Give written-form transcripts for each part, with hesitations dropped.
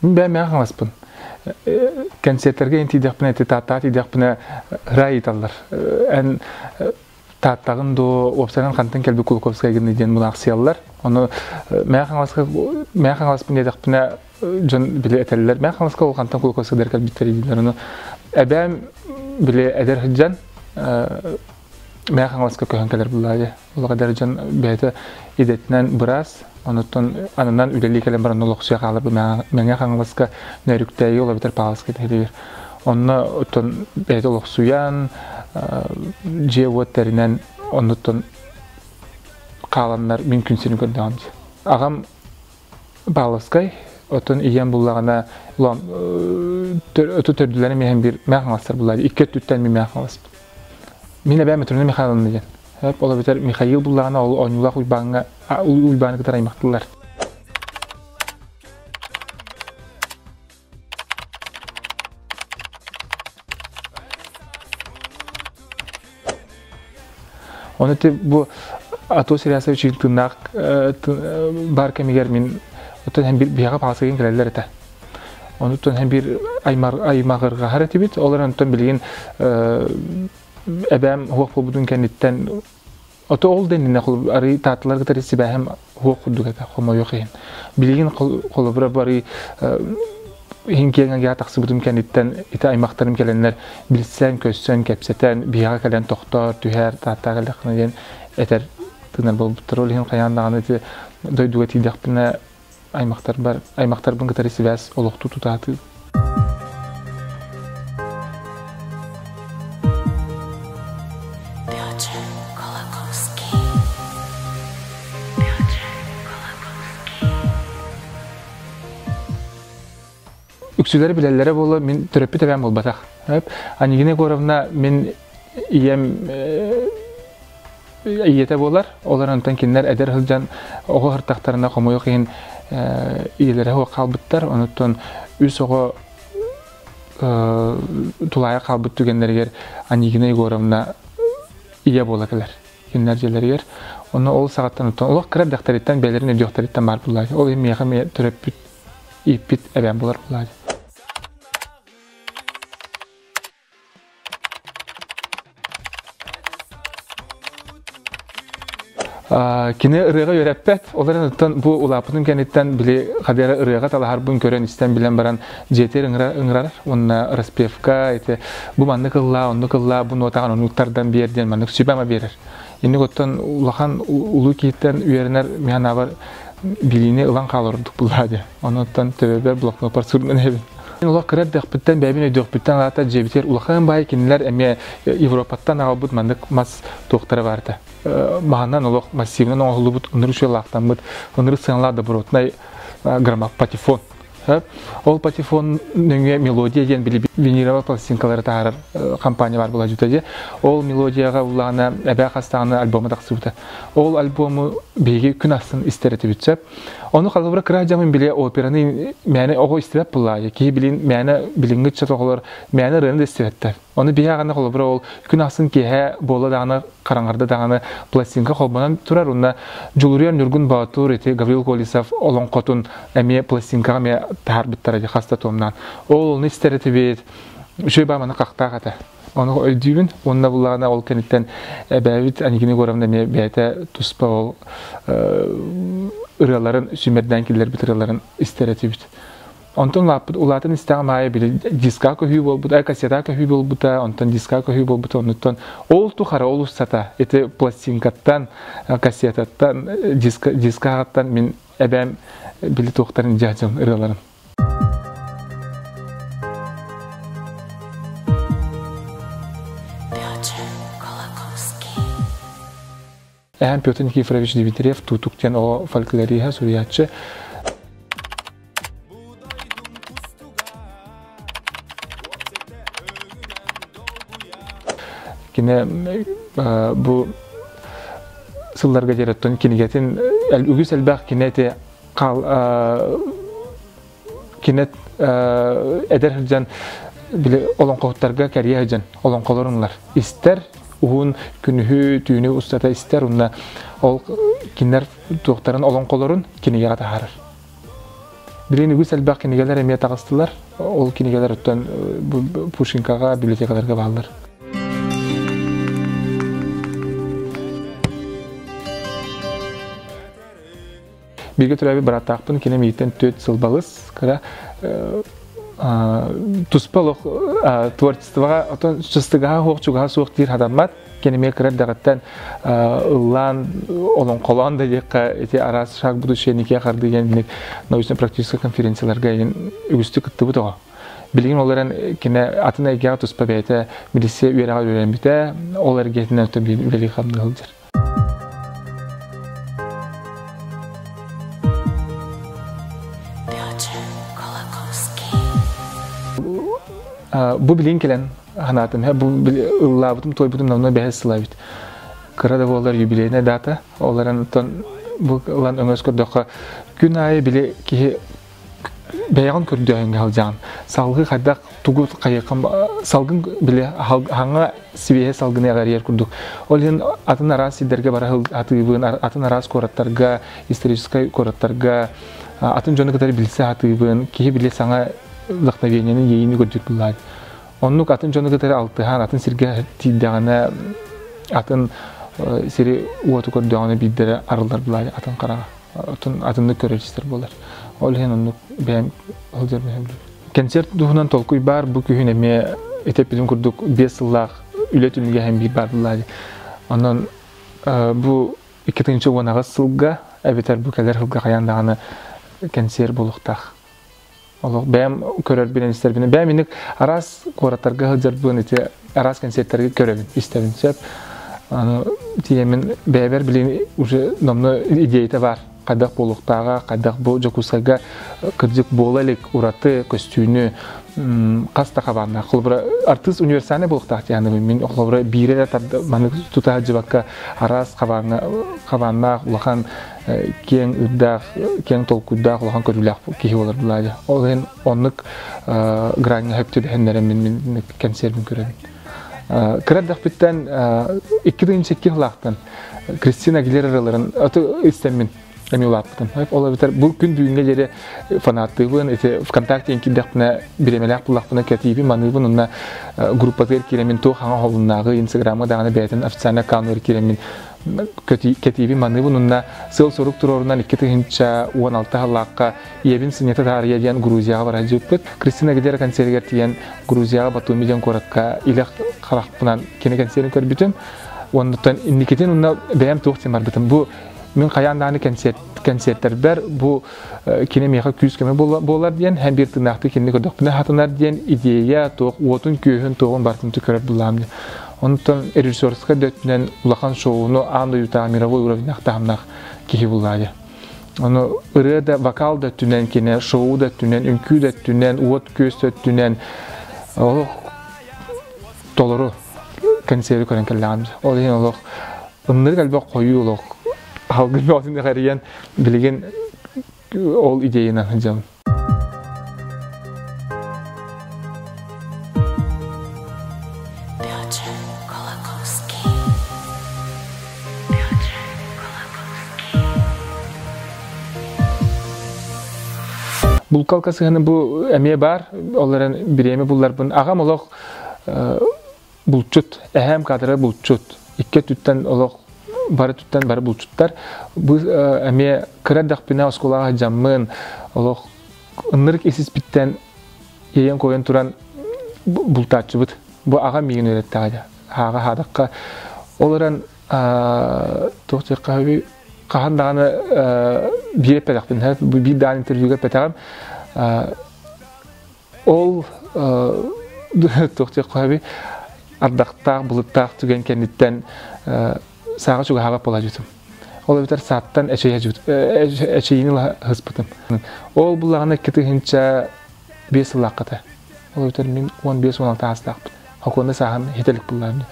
Мин бэйэм мэҥэ хаҥаласпын. Кэнсиэртэргэ эн тиийдэхпинэ, ити Тааттаҕа тиийдэхпинэ ыраа ыйыталлар. Эн Тааттаҕын дуо, уопсайынан хантан кэлбит Кулаковскайгыный диэн мунаахсыйаллар. Ону Мэҥэ Хаҥаласка Мэҥэ Хаҥаласпын диэтэхпинэ дьон били этэллэр Мэҥэ Хаҥаласка ол хантан Кулаковскайдар кэлбиттэрий дииллэр. Ону эбээм били эдэр сылдьан Мэҥэ Хаҥаласка көһөн кэлэр буллаайы. Олох эдэр дьон бэйэтэ идэтинэн быраас, онуттан ананан үлэлии кэлэн баран олохсуйа хаалар бу Мэҥэ Хаҥаласка Нөрүктээйи ол эбэтэр Павловскай нэһилиэгэр. Онно оттон бэйэтэ олохсуйан, дьиэ-уот тэринэн оннуттан хааланнар мин күн сирин көрдөҕүм дии. Аҕам Павловскай, оттон ийэм буллаҕына өтө төрдүлэрим иһэн биир Мэҥэ Хаҥаластар буллаҕа икки өттүттэн мин Мэҥэ Хаҥаласпын. Мин эбээм Матрена Михайловна диэн. Ол эбэтэр Михаил буллаҕына ол оонньуулаах Уйбааҥҥа Уйбааны кытары аймахтылар. Оны ти бу Атос Ильясович тыыннаах бар кэмигэр мин оттон һэн бир биһиэхэ паасыгын кэлэллэр этэ. Онуттан һэн бир аймаҕырҕаһар этибит. Ол эрэн онтон билигин эбээм хуох буолбутун кэнниттэн ото ол да иннинэ арыы таатталар кытары сибээһим хуох курдук этэ хомойуох иһин. Билигин холобура бары иһин киэҥ агиа тахсыбытым кэнниттэн ити аймахтарым кэлэннэр билсэн, көссөн, кэпсэтэн, биһиэхэ кэлэн тохтоор, түһээр, тааттаа кэллэххинэ диэн этэр тыынар буолбуттар. Ол иһин хайаан даҕаны ити дойдуга тиийдэхпинэ аймахтарбар аймахтарбын кытары сибээс олохтуу тутаатыы. Петр Кулаковский. Петр Кулаковский. Үксүлэри билэллэрэ буолуо, мин төрөппүт эбээм буолбатах. Анегина Егоровна мин ийэм ийэтэ буолар. Ол онтон кинилэр эдэр сылдьан оҕо сыртахтарына хомойуох иһин ийэлэрэ суох хаалбыттар. Онуттан үс оҕо тулаайах хаалбыт түгэннэригэр Анегина Егоровна ийэ буола кэлэр кинилэр дьиэлэригэр. Онно ол саҕаттан олох кыра эрдэхтэриттэн бэйэлэрин өйдүөхтэриттэн баар буоллаҕа. Ол иһин миэхэ эмиэ төрөппүт ииппит эбээм буолар буоллаҕа. Кини ырыаҕа үөрэппэт, ол эрэн оттон бу улааппытым кэнниттэн били хадыара ырыаҕа талаһарбын көрөн истэн билэн баран дьиэтигэр ыҥырар уонна распевка ити бу маннык ыллаа, оннук ыллаа, бу нуотаҕын оннук тардан биэр диэн маннык сүбэ-ама биэрэр. Инник оттон улахан улуу киһиттэн үөрэнэр мин санаабар билиини ылан хаалар ордук буллаа диye. Онуттан төбөбөр блокноппар сурунан иһэбин. Олох кыра эрдэхпиттэн, бэйэбин өйдүөхпүттэн аата дьиэбитигэр улахан баай кинилэр эмиэ Европаттан аҕалбыт маннык мас туохтара баар этэ. Маһынан олох массивынан оҥоһуллубут, ынырык үчүгэй ынырык сыаналаах добротнай граммопатефон. Ол патефон нөҥүө мелодия диэн били виниловай пластинкалары таһаарар компания бар була дьүтэ Ол мелодияҕа улаана эбээ хастаҕына альбома тахсыбыта. Ол альбому биһиги күн ахсын истэр этибит сөп. Ону холобура кыра дьамын биле операны мээнэ оҕо истибэт буллаайы. Киһи билин мээнэ билиҥҥи ыччат оҕолор мээнэ ырыаны да истибэттэр. Ону биһи аҕаны холобура ол күн ахсын киэһэ буола даҕаны хараҥарда даҕаны пластинка холбонон турар уонна Дьулуруйар Ньургун Боотур ити Гаврил Колесов олоҥхотун эмиэ пластинкаҕа эмиэ таһаарбыттара дии хаста туомнаан. Ол ону истэр этибит. Үчүгэй баа маны хахтаах этэ. Ону өйдүүбүн. Уонна буллаҕына ол кэнниттэн эбээбит Анигина Егоровна эмиэ бэйэтэ туспа ол ырыаларын сүүмэрдээн киллэрбит ырыаларын истэр этибит. Онтон улааппыт улаатан истэҕим аайы били диска көһүү буолбута, кассета көһүү буолбута, онтон диска көһүү буолбута, оннуттан ол тухары ол устата ити пластинкаттан, кассетаттан, диска дискаҕыттан мин эбээм били туохтарын дьаһдьым ырыаларын. Петр Кулаковский. Эһэм Петр Никифорович Дмитриев Тутук диэн оҕо фольклориһа, суруйааччы. Кини бу сылларга диэрэттэн кинигэтин үгүс элбэх кини эти кини эдэр сылдьан били олоҥхоһуттарга кэрийэ сылдьан олоҥхолорун ылар истэр уһун күнүһү түүнү устата истэр уонна ол кинилэр туохтарын олоҥхолорун кинигэҕэ таһаарар. Билигин үгүс элбэх кинигэлэр эмиэ таҕыстылар. Ол кинигэлэр оттон Пушкинкаҕа, библиотекаларга бааллар. Бииргэ төрөөбүт бырааттаахпын, кини миигиттэн 4 сыл балыс, кыра туспа олох творчествоҕа отон сыстыгаһа суох, чугаһа суох диир хатаммат. Кини эмиэ кыра эрдэҕиттэн ыллаан, олоҥхолоон да диэххэ, ити араас шаг будущее нике харды диэн научно-практическай конференцияларга үгүстүк кыттыбыт оҕо. Билигин ол эрэн кини атын эйгэҕэ туспа бэйэтэ милиция үөрэҕэр үөрэммитэ, ол эргиэтинэн өттө үлэлии хамныы сылдьар. Бу билин кэлэн ханаатым, бу ыллаабытым, туойбутум давно бэһис сыла эбит. Кыра да буоллар юбилейная дата, ол эрэн оттон бу ылан өҥөс көрдөххө, күн аайы били киһи бэйэҕин көрдөөһүҥҥэ сылдьаҕын. Салгыы хайдах тугу хайыаххын салгын били хаҥа сибиэһэ салгыны эҕэрийэр курдук. Ол иһин атын араас сирдэргэ бара сатыыбын, атын араас куораттарга, историческай куораттарга атын дьону кытары билсэ сатыыбын, киһи били саҥа вдохновениены, иэйиини көрдүүр буоллаҕа. Оннук атын дьону кытары алтыһан, атын сиргэ тиийдэҕинэ, атын сири уоту көрдөҕүнэ биирдэрэ арыллар буоллаҕа атын хараҕа. Атын атыннык көрөр-истэр буолар. Ол иһин оннук бэйэм сылдьар бэйэм. Концерт туһунан толкуй баар, бу күһүн эмиэ этэппитим курдук 5 сыллаах үлэ түмүгэ иһэн биир баар буоллаҕа. Онон бу 2018 сылга эбэтэр бу кэлэр сылга хайаан даҕаны кэнсиэр буолуохтаах. Олох бэйэм көрөрбүн, истэрбин. Бэйэм инник араас куораттарга сылдьарбын, ити араас концерттарга көрөбүн, истэбин сөп. Аны тиийэммин бэйэбэр билин уже номно идеята бар. Хайдах буолуохтааҕа, хайдах бу Дьокуускайга кырдьык буола илик ураты көстүүнү хас да хабааннаах. Холобура, артыыс универсальный буолуохтаах диэн мин холобура биири эрэ маннык тута сылдьыбакка араас хабааннаах улахан киэҥ үрдээх, киэҥ толкуйдаах, улахан көрүүлээх киһи буолар былаадьа. Ол иһин оннук граҥҥа хөп түбэһиннэрэн мин кэнсиэрбин көрөбүн. Кыра эрдэхпиттэн 2002 сылаахтан Кристина Агилера ырыаларын истэммин эмиэ улааппытым. Ол эбэтэр бу күн бүгүҥҥэ диэри фанаттыыбын, ити ВКонтакте киирдэхпинэ, бириэмэлээх буллахпына кэтиибин, маныыбын, уонна группатыгар киирэммин туох хаҥа холуннааҕы Инстаграмҥа даҕаны бэйэтин официальный аккаунугар киирэммин кэтиибин маныыбын уонна сыал-сорук туруорунан 2016 сыллаахха ийэбин сынньата таарыйа диэн Грузияҕа бара сылдьыбыппыт. Кристина Агилера концеригэр тиийэн Грузияҕа Батуми диэн куоракка илэ харахпынан кини концерин көрбүтүм. Оннуттан инникитин уонна бэйэм туох диэн барбытым. Бу мин хайаан даҕаны концерттэрбэр бу кини миэхэ күүс-көмө буолар диэн, һэм биир тыыннаахтыы кинини көрдөхпүнэ хатанар диэн идея, туох уотун-күөһүн туоҕун барытын көрөр буллаам диэн. Онтон режиссерскай да өттүнэн улахан шоуну аан дойдутааҕы мировой уровеннаах таһымнаах киһи буллаа диэн. Ону ырыа да, вокал да өттүнэн кини, шоу да өттүнэн, үҥкүү да өттүнэн, уот-күөс да өттүнэн олох толору концеры көрөн кэллэҕим. Ол иһин олох ыннырык элбэх хойуу олох алгын бөҕөтүн эҕэрийэн билигин ол идеянан сылдьабын. Петр Колоковский. Петр Колоковский. Булкалка сыһыаны бу эмиэ баар, ол эрэн бириэмэ булларбын. Аҕам олох булчут, эһээм каадыра булчут. Икки өттүттэн олох бары өттүттэн бары булчуттар. Бу эмиэ кыра эрдэхпинэ оскуолаҕа сылдьаммын олох ынырык ис-испиттэн иэйэн-куойан туран бултааччыбыт. Бу аҕам миигин үөрэттэҕэ дьэ. Ааҕа хаадахха. Ол эрэн туох диэххэ хаһан даҕаны биир эппэтэхпин, биир даҕаны интервьюга эппэтэҕим. Ол туох диэххэ ардахтаах, былыттаах түгэн кэнниттэн сааҕа чугаһаабат буола дьүтүм. Ол эбэтэр сааттан эчэйиини ыла сыспытым. Ол буллаҕына 2005 сыллааххата. Ол эбэтэр мин 15-16 аастаахпын. Хокуонна сааһын хитэлик буллаҕым.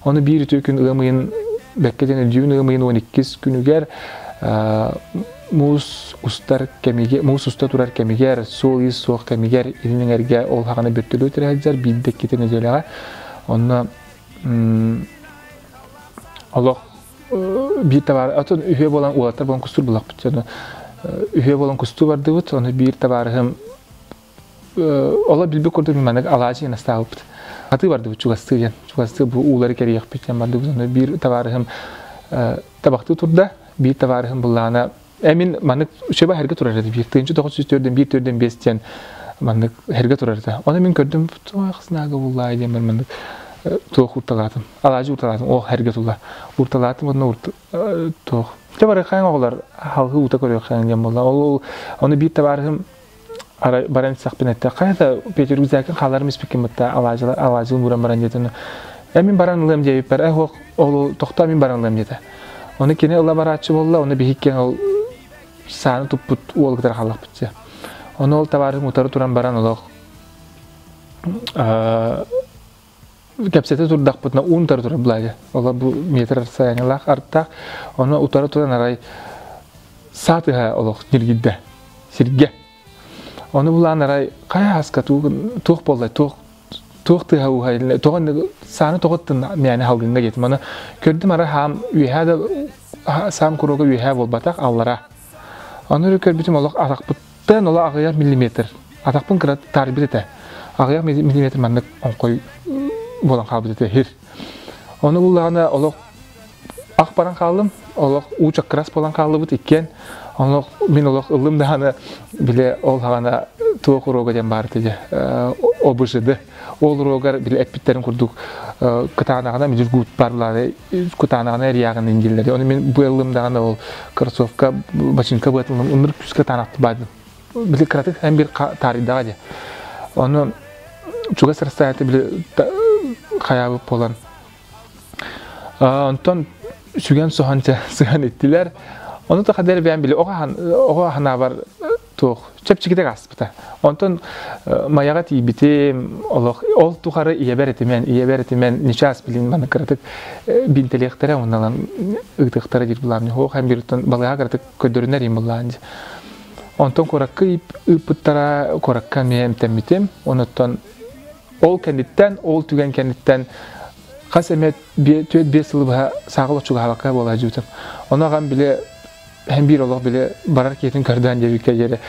Ону биир үтүө күн ыам ыйын бэккэ диэн өйдүүбүн ыам ыйын 12 күнүгэр муус устар кэмигэр, муус уста турар кэмигэр, суол-иис суох кэмигэр илин эҥэргэ ол хаҕана бөртөлүөт эрэ сылдьар биирдэ иккитэ нэдиэлэҕэ. Онно олох биир табаар, атын үһүө буолан уолаттар буолан кустуур булахпыт. Үһүө буолан кустуу бардыбыт, ону биир табаарыһым Ола билбит курдук маннык алаадьы настаабыппыт. Атыы бардыбыт чугастыы диэн. Чугастыы бу уулары кэрийэхпит диэн бардыбыт. Ону биир табаарыһым табахтыы турда. Биир табаарыһым буллаана эмин маннык үчүгэй хэргэ турар этэ. Биир тыынчы тоҕус жүз төрдөн биир төрдөн биэс диэн маннык хэргэ турар этэ. Ону мин көрдүм туох снаага буллаай диэн маннык туох урталаатым. Алаадьы урталаатым. Ол хэргэ тула. Урталаатым онно туох. Чэ барыхаң оҕолор халгы уута көрүөххэ диэн буолла. Ол ону биир табаарыһым Арай баран истэхпинэ этэ, хайа да Петя рюкзакын хааларым испиккин бытта алаадьылар алаадьылын ууран баран диэтэ. Э мин баран ылыам диэбиппэр, э суох ол тохтоо мин баран ылыам диэтэ. Ону кини ыла барааччы буолла, ону биһиккиэн ол сааны туппут уол кытары хааллахпыт дьэ. Ону ол табаарыһым утары туран баран олох кэпсэтэ турдахпытына уун утары турар былаайа. Олор бу метр расстояниелаах артаах. Ону утары туран арай саа тыһа олох ньиргийдэ. Сиргэ. Ону булаан арай хайа аска туох буоллай туох туох тыаһа ууһа тоҕо сааны тоҕоттун мээнэ халгыҥҥа диэтим. Аны көрдүм арай хаам үөһээ да саам куруга үөһээ буолбатах аллара. Аны көрбүтүм олох атахпыттан олох аҕыйах миллиметр. Атахпын кыра таарыйбыт этэ. Аҕыйах миллиметр маннык оҥхой буолан хаалбыт этэ хир. Ону буллаҕына олох ах баран хааллым. Олох уу чаккырас буолан хааллыбыт иккиэн. Олох мин олох ыллым даҕаны бile ол хаҕана туох уруога диэн баар этэ ОБЖД. Ол уруогар бile эппиттэрин курдук кытаанаҕына мүдүргуут барлары кытаанаҕына эрийээҕин индиллэри. Ону мин бу ыллым даҕаны ол кроссовка бачыҥка быатылым ынырык күүскэ кытаанахты баардым. Били кыратык эн бир таарыйдаҕа дии. Ону чугас расстояние били хайаабыт буолан Онтон сүгэн соһон сыһан иттилэр. Ону та хадер бэйэм били оҕо ханаабар туох чэпчэкитик ааспыта. Онтон Майаҕа тиийбитим, олох ол тухары ийэбэр этимэн, ийэбэр этимэн ничаас билин маны кыратык бинтэлиэхтэрэ онналан ыытыахтара диир булаам. Хоох эн бириттэн балыыһа кыратык көрдөрүнэр им буллаан. Онтон куоракка ыыппыттара, куоракка эмиэ эмтэммитим. Онуттан ол кэнниттэн, ол түгэн кэнниттэн хас эмэ түөрт-биэс сылы быһа саахал оччугаһабакка буола сылдьыбытым. Ону аҕам били һэн биир олох били барар киһитин көрдөөн диэбиккэ диэри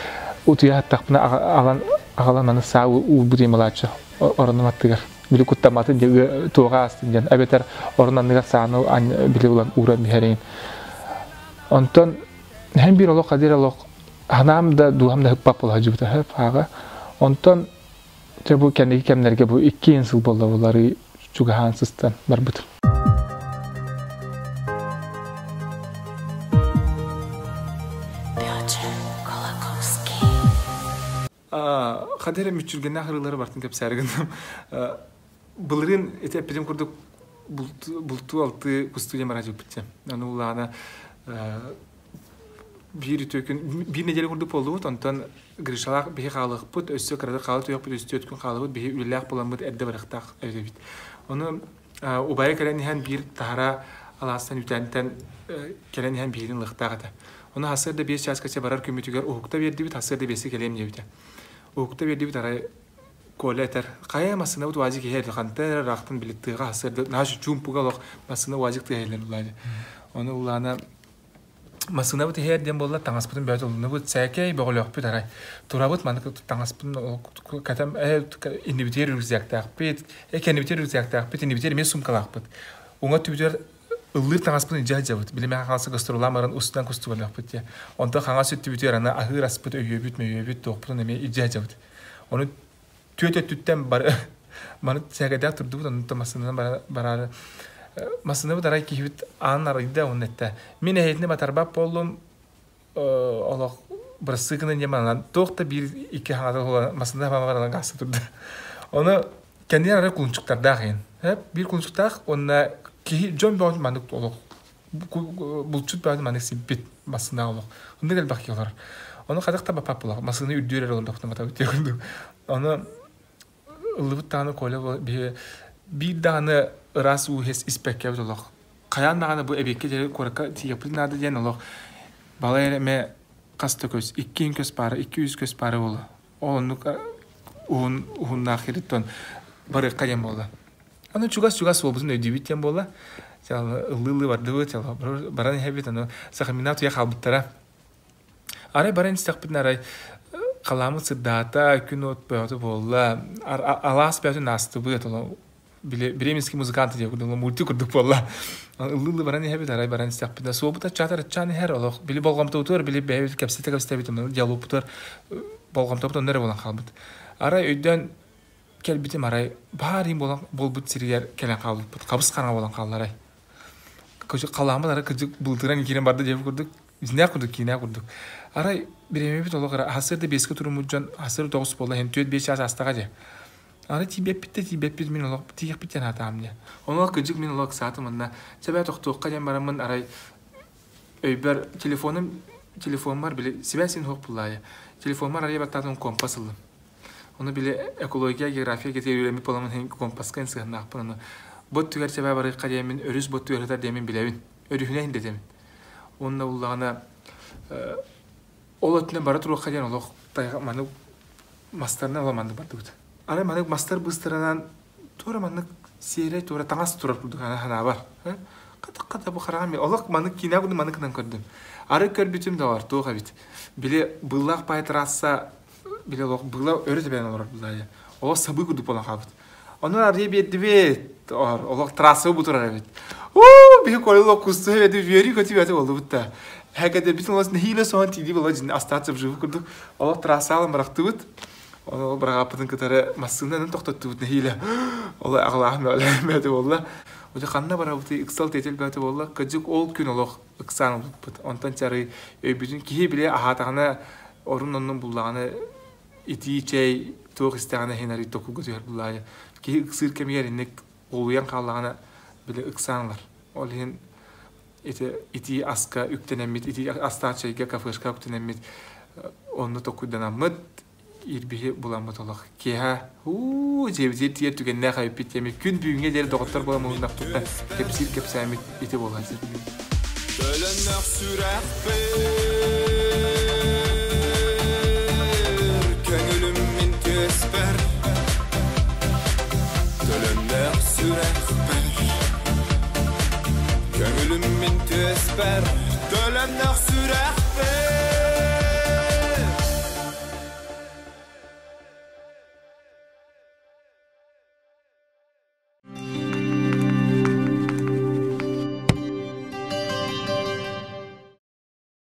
утуйа сыттахпына аҕалан аҕалан аны саа уурбут ималааччы оронум аттыгар били куттамматын диэн туоҕа аастын диэн эбэтэр орон анныгар сааны били улан ууран биһэрин. Онтон һэн биир олох хадир олох ханаам да дууһам да хыппап буола сылдьыбыта хөп ааҕа. Онтон Дьэ бу кэнники кэмнэргэ бу иккиэн сыл буолла булары чугаһаан сыстан барбытым. Петр Колоковский. Хадера мүччүргэннээх ырыалары бартын кэпсээри гынным. Былырыын ити эппитим курдук бултуу алты кустуу диэн бараачыппытча. Аны улаана биир үтүө күн биир нэдиэлэ курдук буоллубут онтон Гришалаах биһи хаалыахпыт өссө кыратык хаала түһүөхпүт өссө түөрт күн хаалабыт биһи үлэлээх буоламмыт эрдэ барыахтаах эбит ону убайа кэлэн иһэн биир таһара алаастан үүтээнтэн кэлэн иһэн биһигини ылыахтаах этэ ону сарсыарда биэс чааска барар күммүтүгэр уһукта биэрдибит сарсыарда биэскэ кэлиэм диэбитэ уһукта биэрдибит арай Коля этэр, хайа массыынабыт УАЗик иһэр хантан эрэ ыраахтан били тыаҕа сарсыарда наһаа чуумпуга олох массыына УАЗик тыаһа иһиллэр улаана. Ону улаана массыынабыт иһэр диэн буолла таҥаспытын бөҕө толуннубут сээкэй бөҕөлөөхпүт арай турабыт маннык таҥаспын кэтэн иннибитигэр рюкзактаахпыт кэннибитигэр рюкзактаахпыт иннибитигэр эмиэ суумкалаахпыт уҥа өттүбүтүгэр ыллыыр таҥаспын илдьэ сылдьабыт били миэхэ хаҥас гастроллаан баран устунан кустугалаахпыт диye онтон хаҥас өттүбүтүгэр аны аһыыр аспыт өйүөбүт мөйүөбүт туохпутун эмиэ илдьэ сылдьабыт ону түөрт өттүттэн бары маны сээкэйдээх турдубут онтон массыынанан бараары массыынабыт арай киһибит аанын арыйда уонна эттэ мин эһиэтини батарбат буоллум олох бырастыы диэн манан туох да биир икки хаҥата массыына баран гаасса турда ону кэннигэр арай кулунчуктардаах иһин биир кулунчуктаах уонна киһи дьон бөҕөтүн маннык олох булчут бөҕөтүн маннык симпит массыына олох оннук элбэх киһи олорор ону хатах да баппат буолар массыына үрдүөр эрэ олордохтон батабыт диэх курдук ону ыллыбыт даҕаны Коля биһи биир даҕаны ыраас уу испэккэ эбит олох хайаан даҕаны бу эбиэккэ диэри куоракка тиийиэхпитин наада диэн олох балай эрэ эмэ хас да көс икки көс баара икки үс көс баара буолла ол оннук уһун уһуннаах ириттон барыахха диэн буолла аны чугас-чугас суолбутун өйдүүбүт диэн буолла ыллыы-ыллыы бардыбыт баран иһэбит аны Сахамина утуйа хаалбыттара. Арай баран истэхпитинэ арай халааммыт сырдаата, күн от бөҕөтө буолла, алаас бөҕөтүн аастыбыт, били бременский музыкант диye курдук мульти курдук буолла. Ыллыы баран иһэбит, арай баран истэхпитинэ суобут аччаатар аччаан иһэр, олох били болҕомтобутугар били бэйэбит кэпсэтэ кэпсэтэбит, диалогпутугар болҕомтобут онно эрэ буолан хаалбыт. Арай өйдөөн кэлбитим арай баар иин буолан буолбут сиригэр кэлэн хаалбыппыт. Хабыс хараҥа буолан хаалларай. Халааммыт арай кырдьык былтыран киирэн барда диэбит курдук. Дьиҥнээх курдук, киинээх курдук. Арай бириэмэбит олох эрэ аһасыр да биэскэ туруммут дьон аһасыр 9 буолла иһин 4-5 чаас аастаҕа дии. Аны тиийбэппит да тиийбэппит мин олох тиийэхпит диэн аатаам дии. Ону кырдьык мин олох ыксаатым онно чэбээ тохтуохха диэн бараммын арай өйбөр телефонум телефоммар били сибээс син суох буллаайа. Телефоммар арыйа баттаатым компас ыллым. Ону били экология, география кэтиэр үөрэммит буоламмын иһин компаска сыһыннаахпын ону бот түгэр чэбээ барыахха диэммин өрүс бот түгэр сытар диэммин билэбин. Өрүһүнэ иһин дэтэмин. Уонна буллаҕына ол өттүнэн бара туруохха диэн олох тайҕа маннык мастарынан ола маннык бардыбыт. Арай маннык мастар быыстарынан туора маннык сиэрэй туора таҥас турар курдук санаабар. Хата-хата бу хараҕым олох маннык киинэ курдук маннык гынан көрдүм. Арай көрбүтүм да бар туох эбит. Били быыллаах пай трасса били олох быыла өрө тэбэн олорор булаайа. Олох сабыы курдук буолан хаалбыт. Онон арыйа биэрдибит. Олох трасса бу турар эбит. Уу, биһи колело кусту эбит, үөрүү көтүү бэти болдубут да. Хэкэдэрбитин олос нэһиилэ соһон тиийди була дьин остаться в живых курдук. Олох трассалан бырахтыбыт. Ол быраҕаппытын кытары массыынанан тохтоттубут нэһиилэ. Ол аҕалаах мөҕөлөөмөтө буолла. Уже ханна барабытый ыксал тиэтэл бөтө буолла. Кыдьык ол күн олох ыксаан ылбыппыт. Онтон чары өйбүтүн киһи биле аһаатаҕына орун оннун буллаҕына итии чэй туох истэҕинэ иһин арый токуга түһэр буллаайа. Киһи ыксыыр кэмигэр инник олуйан хааллаҕына били ыксаан ылар. Ол иһин ити итии аска үктэнэммит, итии астаах чэйгэ кафешка үктэнэммит онну токуйданаммыт ирбиһи буламмыт олох киэһэ уу дьиэбитигэр тиийэр түгэннээх эбиппит диэмит күн бүгүҥҥэ диэри доҕоттор буолан муһуннахпыттан кэпсиир кэпсээммит ити буолан Төлөннөх сүрэхпэр көҥүлүм мин түөспэр Төлөннөх сүрэхпэр көҥүлүм мин түөспэр Төлөннөх сүрэхпэр.